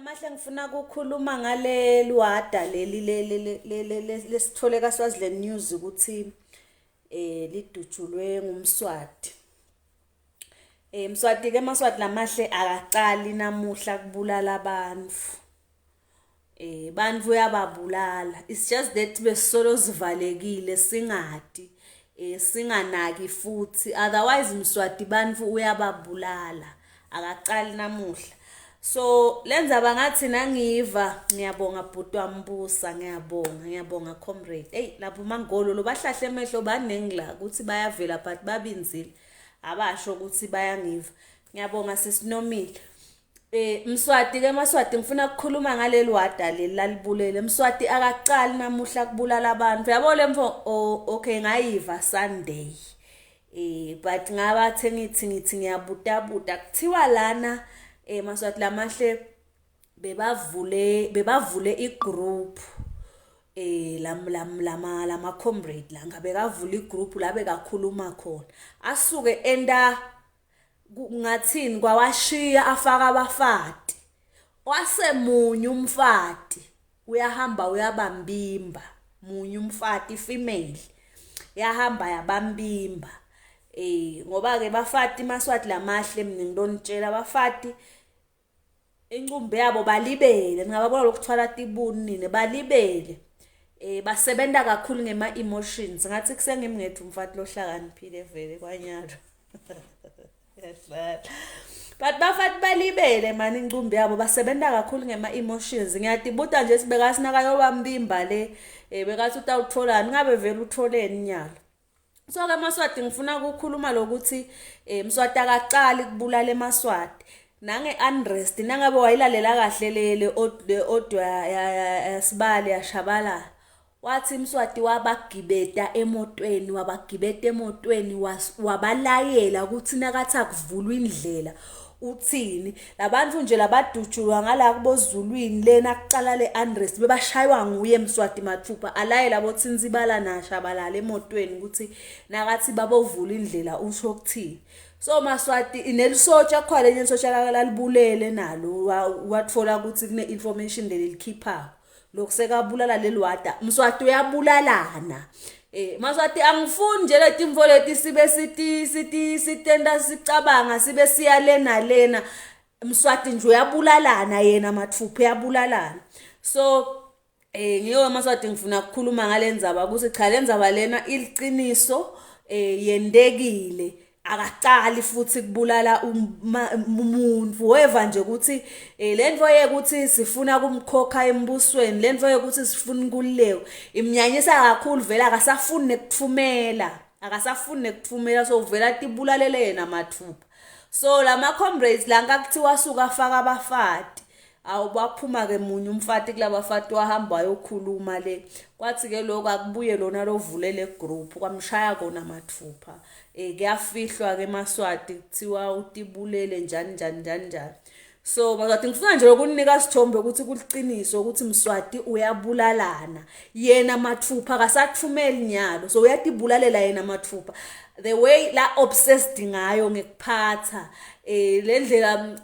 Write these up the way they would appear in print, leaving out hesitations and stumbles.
Lamahle ngifuna ukukhuluma ngaleli wada leli lesithole kaSwaziland News ukuthi lidutshulwe nguMswati. Mswati ke maSwati lamahle akacali namuhla kubulala abantu. Bantu uyababulala. It's just that besisolo sivalekile singati singanaki futhi otherwise Mswati bantu uyababulala. Akacali namuhla. So lendzaba ngathi nangiva ngiyabonga bhuti wambusa ngiyabonga ngiyabonga comrade. Hey lapho mangolo lo bahlahle emehlo baningi la ukuthi bayavela but babinzile. Abasho ukuthi bayangiva. Ngiyabonga sisinomile. Mswati ke Maswati ngifuna ukukhuluma ngaleli wada leli lalibulele. Mswati akacali namuhla kubulala abantu. Yabo le mfo oh, okay ngayiva Sunday. But ngabathe ngithi ngithi ngiyabutabuta kuthiwa lana Maswati lamahle bebavule bebavule igroup lam lam lama lama comrade la ngabe kavula igroup la bekakhuluma khona asuke enda ngathini kwawashiya afaka abafati wasemunye umfati uyahamba uyabambimba munye umfati female yahamba yabambimba ngoba ke bafati maswati lamahle mina ngilonitshela abafati incumbi yabo balibele ningababona lokuthwala tibuni nine balibele basebenza kakhulu ngema emotions ngathi kusengimngethu umfati lohlakaniphile vele kwanyalo yadlala but bafati balibele mani incumbi yabo basebenza kakhulu ngema emotions ngiyatibuta nje sibeka sinakayobambimba le bekathi utawutholani ngabe vele utholeni nyalo. So ke Maswati ngifuna ukukhuluma lokuthi Mswati akacali kubulala eMaswati nange unrest nangabe wayilalela kahle le le audio yasibali yashabalala wathi Mswati wabagibeta emotweni wabagibeta emotweni wabalayela ukuthi nakathi akuvulwa indlela uthini labantu nje labadutshulwa ngala kubozulwini lena kucala le unrest bebashaywa nguye Mswati mathupha alayela bothinsibala nashabalala emotweni ukuthi nakathi babovula indlela usho ukuthini. So Maswati nelisotsha khona lenye lisotsha lalibulele nalo wathola ukuthi kune information leli likhiphayo lokhu sekabulala leli wada Mswati uyabulalana. Maswati angifuni nje letimfo leti sibe sithi sithi sitenda sicabanga sibe siya lena lena Mswati nje uyabulalana yena mathupha uyabulalana. So ngiyo Maswati ngifuna ukukhuluma ngalendzaba ukuthi cha lendzaba lena iliciniso yendekile akacali futhi kubulala umuntu weva nje ukuthi lento yekuthi sifuna kumkhokha embusweni lento yekuthi sifuna inkululeko imnyanyisa kakhulu vele akasafuni nekuthumela akasafuni nekuthumela so uvela tibulalele yena mathupha. So lama comrades la ngakuthiwa suka afaka abafati awubaphuma ke munye umfati kulabafati wahamba wayokhuluma le kwathi ke lokho akubuye lona lovulele group kwamshaya kona mathupha kuyafihlwa ke Maswati kuthiwa utibulele njani njani njani njani. So Maswati ngifuna nje ukunika sithombe ukuthi kuliqiniso ukuthi Mswati uyabulalana yena mathupha akasathumeli nyalo so uyatibulalela yena mathupha the way la obsessed ngayo ngekuphatha le ndlela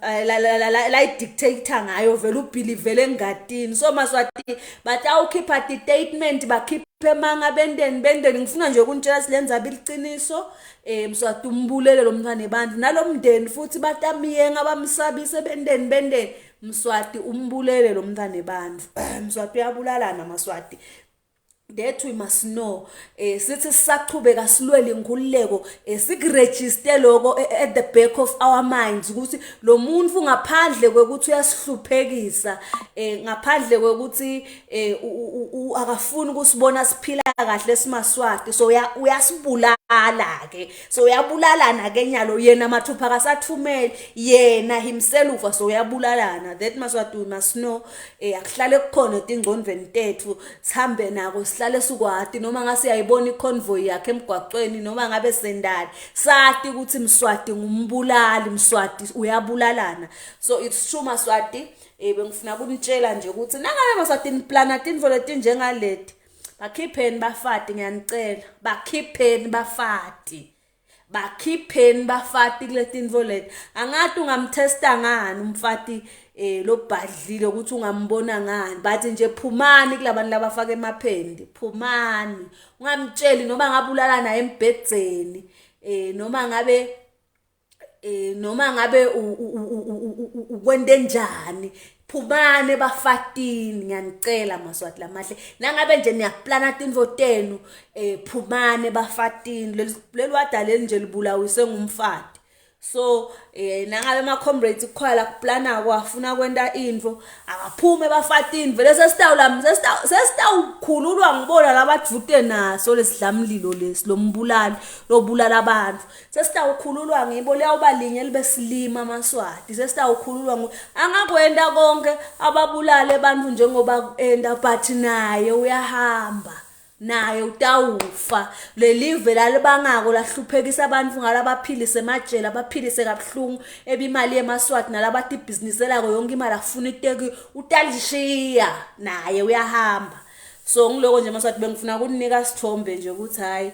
la dictator ngayo vele ubelieve engatini. So Maswati batawukhipha ti statement bakhiphe manga bendeni bendeni ngifuna nje ukunitshela silenza biliqiniso Mswati umbulele lo mntwana ebantu nalomndeni futhi batamiyenga bamsabise bendeni bendeni Mswati umbulele lo mntwana ebantu Mswati uyabulalana Maswati. That we must know sithi sisachubeka silwele inkululeko sikuregister lokho at the back of our minds ukuthi lo muntu ngaphandle kwekuthi uyasihluphekisa ngaphandle kwekuthi akafuni ukusibona siphila kahle simaswati so uyasibulala ke so uyabulalana ke nyalo yena mathupha akasathumeli yena himself so uyabulalana. That Maswati we must know akuhlale kukhona etingcondvweni tethu sihambe nako sihlale sikwati noma ngase siyayibona iconvoy yakhe emgwaqweni noma ngabe sendali sati ukuthi Mswati ngumbulali Mswati uyabulalana. So it's true Maswati bengifuna kunitshela nje ukuthi nangabe Maswati niplana tintfo letinjengaleti bakhipheni bafati ngiyanicela bakhipheni bafati bakhipheni bafati kule tintfo leti. Angathi ungamtesta ngani umfati. eh lobhadlile ukuthi ungambona ngani bathi nje phumani kulabantu labafaka emaphendi phumani ungamtsheli noma ngabe ulala naye embhedzeni eh noma ngabe eh noma ngabe ukwente njani phumani ebafatini ngiyanicela maswati lamahle nangabe nje niyaplana tintfo tenu eh phumani ebafatini leli wada leli nje libulawise ngumfati so eh nangabe ama comrades kukhona la kuplanako afuna kwenta intfo akaphume bafatini vele sesitawula sesitawukhululwa ngibona labadvute naso lesidlamlilo lesi lombulali lobulala abantu sesitawukhululwa ngibo liyawuba linye libe silima amaswati sesitawukhululwa ngu angakwenta konke ababulale abantu njengoba enda but naye uyahamba naye utawufa lelive lalibangako lahluphekisa abantu ngalabaphilise emajele abaphilise kabuhlungu ebimali yemaswati nalabatibhiziniselako yonke imali afuna iteki utalishiya naye uyahamba so ngiloko nje maswati bengifuna kunika sithombe nje ukuthi hayi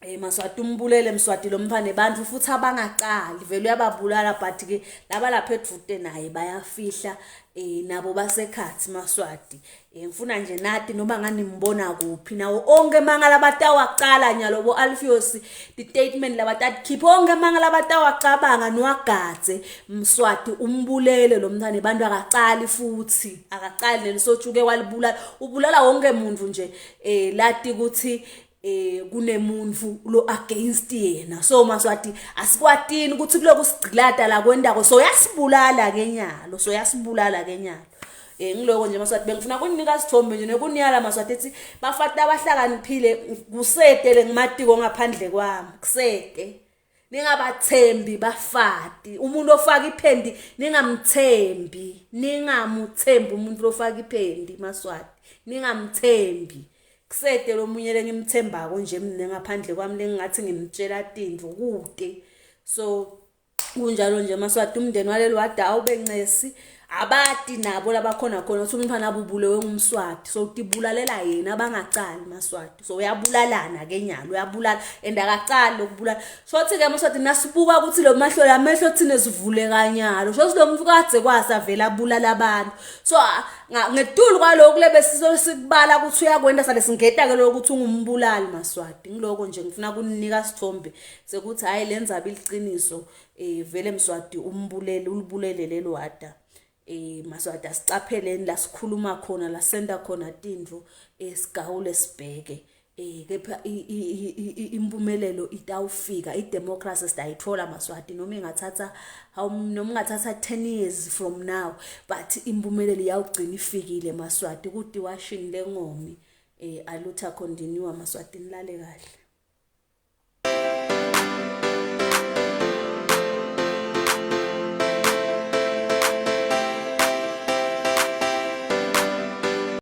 Eh Maswati umbulele Mswati lo mfana abantu futhi abangaqali vele uyababulala but ke laba lapha edvute naye bayafihla eh nabo basekhathi Maswati eh ngifuna nje nati noma nganimbona kuphi nawo onke manga labatawaqala nyalo bo Alfios the statement labatatikhipha onke manga labatawacabanga niwagadze Mswati umbulele lo mntwana abantu akaqali futhi akaqali lelisotshuke walibulala ubulala wonke umuntu nje eh lati ukuthi eh kunemuntu lo against yena so maswati asikwatini ukuthi kuloku sigcilata la kwendako so yasibulala ke nyalo so yasibulala ke nyalo eh ngiloko nje maswati bengifuna kunika sithombe nje nekuniyala maswati ethi bafati abahlakaniphile kusete lengimatiko ngaphandle kwami kusete ningabathembi bafati umuntu ofaka iphendi ningamthembi ningamuthembi umuntu ofaka iphendi maswati ningamthembi kusede lomunye lengimthembako nje mina ngaphandle kwami lengingathi ngimtshela tintfo kude so kunjalo nje maswati umndeni waleli wada awubencesi abati nabo labakhona khona ukuthi umntwana abubulewe ngumswati so utibulalela yena abangacali maswati so uyabulalana ke nyalo uyabulala and akacali lokubulala so thi ke maswati nasibuka ukuthi lo mahlo lamehlo thina sivule kanyalo so lo muntu kadze kwasa vela abulala abantu so ngetulu kwalokhu lebe sizosikubala ukuthi uyakwenda sale singeta ke lokhu ukuthi ungumbulali maswati ngiloko nje ngifuna kunika sithombe sekuthi hayi lendzaba iliciniso eh vele Mswati umbulele ulibulele lelo wada eh Maswati asicapheleni la sikhuluma khona la senda khona tintfo esigawule sibheke eh kepha impumelelo itawufika idemocracy sidayithola Maswati noma ingathatha noma ingathatha 10 years from now but impumelelo iyawugcina ifikile Maswati kuti washini lengomi eh alutha continue Maswati nilale kahle.